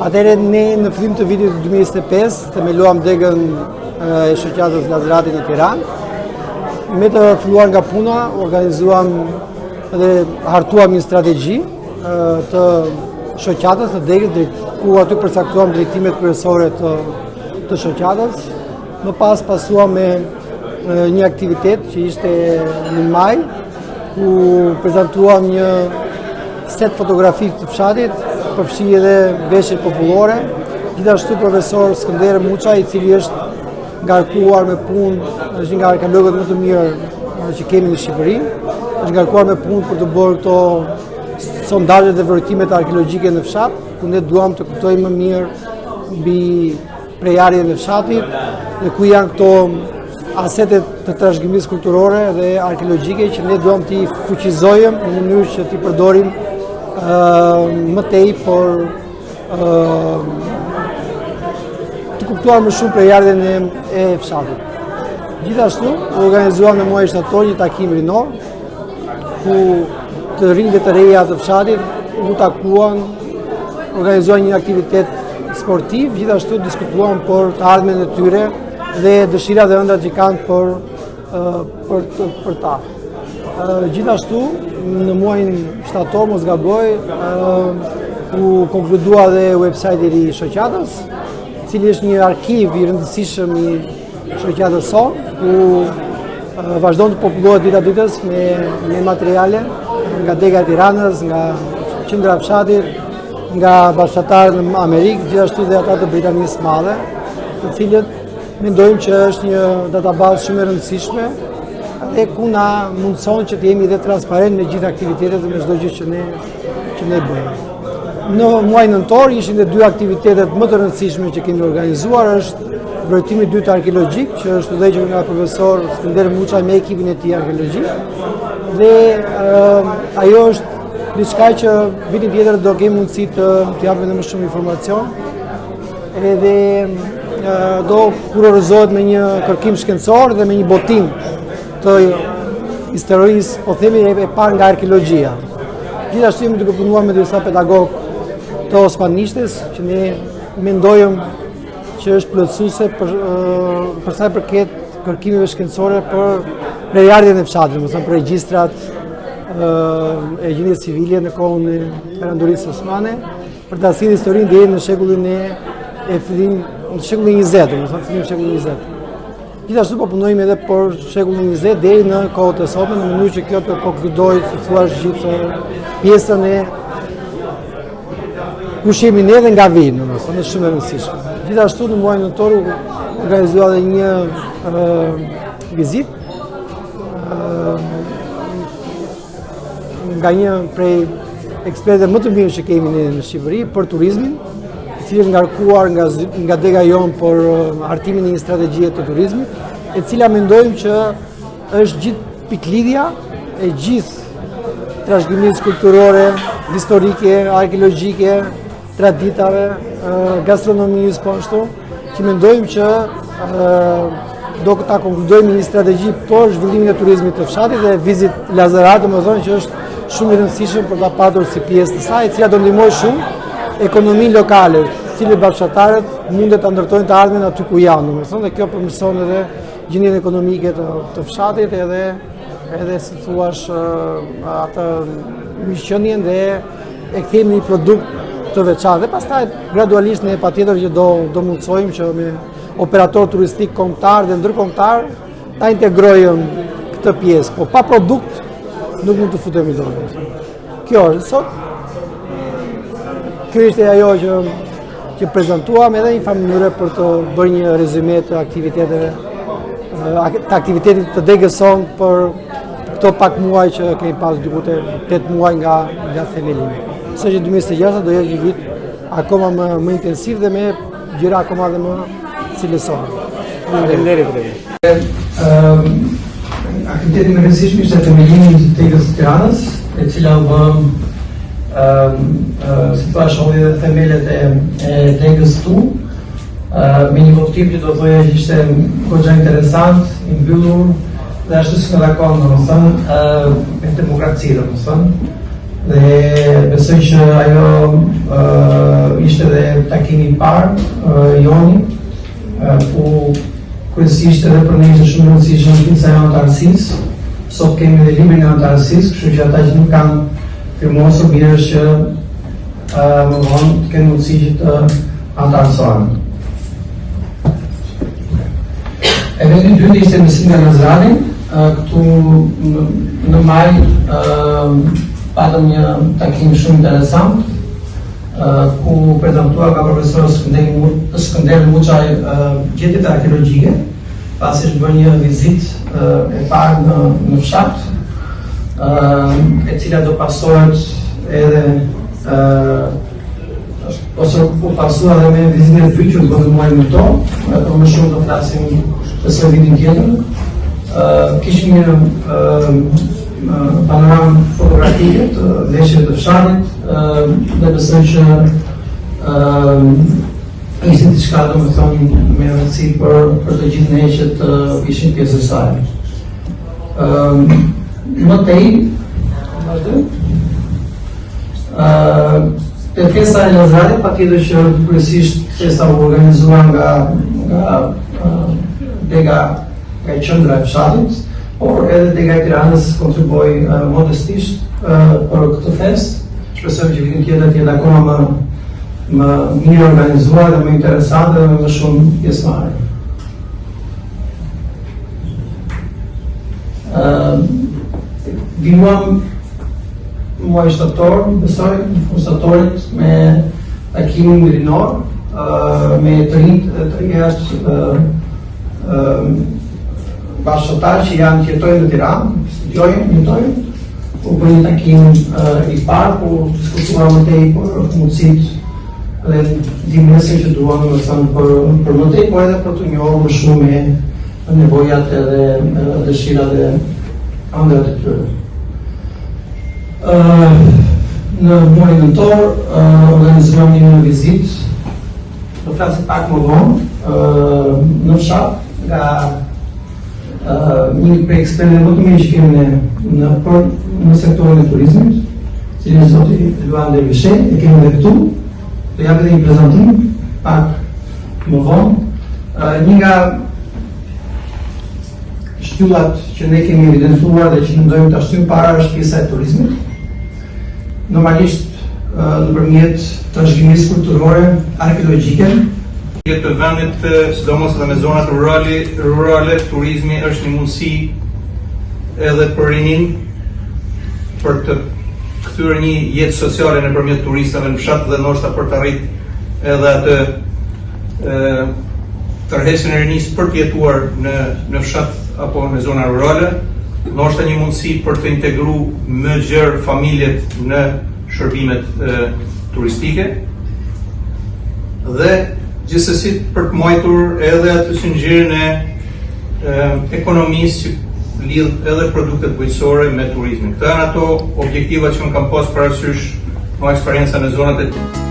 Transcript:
Atëherë ne në fillim të vitit 2025 themeluam degën e shoqatës Lazarati në Tiranë. Me të filluar nga puna, organizuam dhe hartuam një strategji të shoqatës të degës, drejt, ku aty përcaktuam drejtimet kryesore të, të shoqatës. Më pas pasuam me një aktivitet që ishte në maj, ku prezantuam një set fotografik të fshatit, përfshi edhe veshjet popullore. Gjithashtu profesor Skënder Muça, i cili është ngarkuar me punë, është një nga arkeologët më të mirë që kemi në Shqipëri, është ngarkuar me punë për të bërë këto sondazhet dhe vrojtimet arkeologjike në fshat, ku ne duam të kuptojmë më mirë mbi prejardhjen e fshatit dhe ku janë këto asete të trashëgimisë kulturore dhe arkeologjike që ne duam t'i fuqizojmë në mënyrë që t'i përdorim më tej por të kuptuar më shumë prejardhjen e, e fshatit. Gjithashtu, u organizua në muajin shtator një takim rinor, ku të rinj dhe të reja të fshatit u takuan, organizuan një aktivitet sportiv, gjithashtu diskutuan për të ardhmen e tyre dhe dëshirat dhe ëndrrat që kanë për për për ta. Gjithashtu, në muajin shtator, mos gaboj, u konkludua dhe website i ri i shoqatës, i cili është një arkiv i rëndësishëm i shoqatës sonë, ku vazhdon të popullohet dita ditës me, me materiale nga dega e Tiranës, nga qendra e fshatit, nga bashkëfshatarët në Amerikë, gjithashtu dhe ata të Britanisë së Madhe, të cilët mendojmë që është një database shumë e rëndësishme dhe ku na mundëson që të jemi dhe transparent me gjithë aktivitetet dhe me çdo gjë që ne që ne bëjmë. Në muajin nëntor ishin dhe dy aktivitetet më të rëndësishme që kemi organizuar, është vrojtimi i dytë arkeologjik që është udhëhequr nga profesor Skënder Muça me ekipin e tij arkeologjik dhe uh, ajo është diçka që vitin tjetër do kemi mundësi të të japim edhe më shumë informacion. Edhe uh, do kurorëzohet me një kërkim shkencor dhe me një botim të historisë, po themi e parë nga arkeologjia. Gjithashtu jemi duke punuar me disa pedagogë të osmanishtes që ne mendojmë që është plotësuese për për sa i përket kërkimeve shkencore për prejardhjen e fshatit, domethënë për regjistrat e gjendjes civile në kohën e Perandorisë Osmane, për ta sjellë historinë deri në shekullin e e fillim në shekullin 20, domethënë fillim shekullin 20. Gjithashtu po punojmë edhe për shekullin 20 deri në kohët e sotme në mënyrë që kjo të konkludojë, si thua, gjithë pjesën e kush jemi ne dhe nga vijmë, domethënë, është shumë e rëndësishme. Gjithashtu në muajin nëntor u organizua edhe një vizitë nga një prej ekspertëve më të mirë që kemi ne në Shqipëri për turizmin, i cili është ngarkuar nga nga dega jonë për hartimin e një strategjie të turizmit, e cila mendojmë që është gjithë pikëlidhja e gjithë trashëgimisë kulturore, historike, arkeologjike, traditave, gastronomisë po ashtu, që mendojmë që do ta konkludojmë një strategji për zhvillimin e turizmit të fshatit dhe Visit Lazarat, domethënë që është shumë i rëndësishëm për ta patur si pjesë të saj, e cila do ndihmojë shumë ekonominë lokale, të cilët bashkëfshatarët mundet ta ndërtojnë të ardhmen aty ku janë, domethënë dhe kjo përmirëson edhe gjendjen ekonomike të, të fshatit edhe edhe si thuash atë mirëqenien dhe e kthejmë një produkt të veçantë. Dhe pastaj gradualisht ne patjetër që do do mundësojmë që me operator turistik kombëtar dhe ndërkombëtar ta integrojmë këtë pjesë, po pa produkt nuk mund të futemi dot. Kjo është sot. Kjo ishte ajo që që prezantuam edhe një farë mënyre për të bërë një rezume të aktiviteteve të aktivitetit të degës sonë për këto pak muaj që kemi pas diku te 8 muaj nga nga themelimi. Besoj që 2026 do jetë një vit akoma më më intensiv dhe me gjëra akoma dhe më cilësore. Faleminderit. Ëm aktiviteti më i rëndësishëm ishte themelimi i degës së Tiranës, e cila u bë ëm si thua hodhi edhe themelet e e degës këtu, me një votim që do thoja që ishte goxha interesant, i mbyllur dhe ashtu si na takon, domethënë, me demokraci, domethënë. Dhe besoj që ajo uh, ishte dhe takimi i parë uh, joni, uh, ku kryesisht edhe për ne ishte shumë i rëndësishëm pjesa e anëtarësisë. Sot kemi dhe librin e anëtarësisë, kështu që ata që nuk kanë firmosur mirë është që uh, më vonë të kenë mundësi që të anëtarësohen. Eventi i dytë ishte mësim nga Lazrati, këtu në, në maj patëm një takim shumë interesant, ku u prezantua nga profesor Skënder Muçaj gjetjet arkeologjike, pasi është bërë një vizitë e parë në, në fshat, e cila do pasohet edhe ose u pasua edhe me vizitën e dytë që u bë në muajin nëntor, ato më shumë do flasim besoj vitin tjetër. Uh, kishim një uh, panoramë fotografike të veshjeve të fshatit uh, dhe besoj që uh, ishte diçka domethënë me rëndësi për, për të gjithë ne që të ishim pjesë e saj. Uh, më tej, vazhdojmë. Te festa e Lazratit, patjetër që kryesisht festa u organizua nga, nga dega nga qendra e fshatit, por edhe dega e Tiranës kontribuoi modestisht për këtë festë. Shpresojmë që vitin tjetër të jetë akoma më më mirë organizuar dhe më interesante dhe me më shumë pjesëmarrje. Ëm vijuam muaj shtator, besoj, në fund shtatorit me takimin rinor, me të rinjtë dhe të rejat bashkëfshatarë që janë që jetojnë në Tiranë, studiojnë, jetojnë, u bë një takim i parë, ku diskutuam më tej për mundësitë dhe ndihmesën që duan, domethënë, për, për më tej, por edhe për t'u njohur më shumë me nevojat edhe dëshirat dhe ëndrrat e tyre. Në muajin nëntor organizuam një vizitë, do flasim pak më vonë, në fshat nga një prej ekspertëve më të mirë që kemi ne në për në sektorin e turizmit, i cili është zoti Luan Dervishaj, e kemi edhe këtu. Do jap edhe një prezantim pak më vonë. Një nga shtyllat që ne kemi evidentuar dhe që mendojmë ta shtyjmë para është pjesa e turizmit. Normalisht nëpërmjet trashëgimisë kulturore, arkeologjike, të vendit, sidomos edhe me zonat rurale, rurale, turizmi është një mundësi edhe për rininë për të kthyer një jetë sociale nëpërmjet turistave në fshat dhe ndoshta për të arrit edhe atë tërheqjen e rinisë për të jetuar në në fshat apo në zona rurale, ndoshta një mundësi për të integru më gjerë familjet në shërbimet e, turistike dhe gjithsesi për të mbajtur edhe atë zinxhirin e, e ekonomisë që lidh edhe produktet bujqësore me turizmin. Këto janë ato objektiva që unë kam pas parasysh nga eksperienca në zonat e.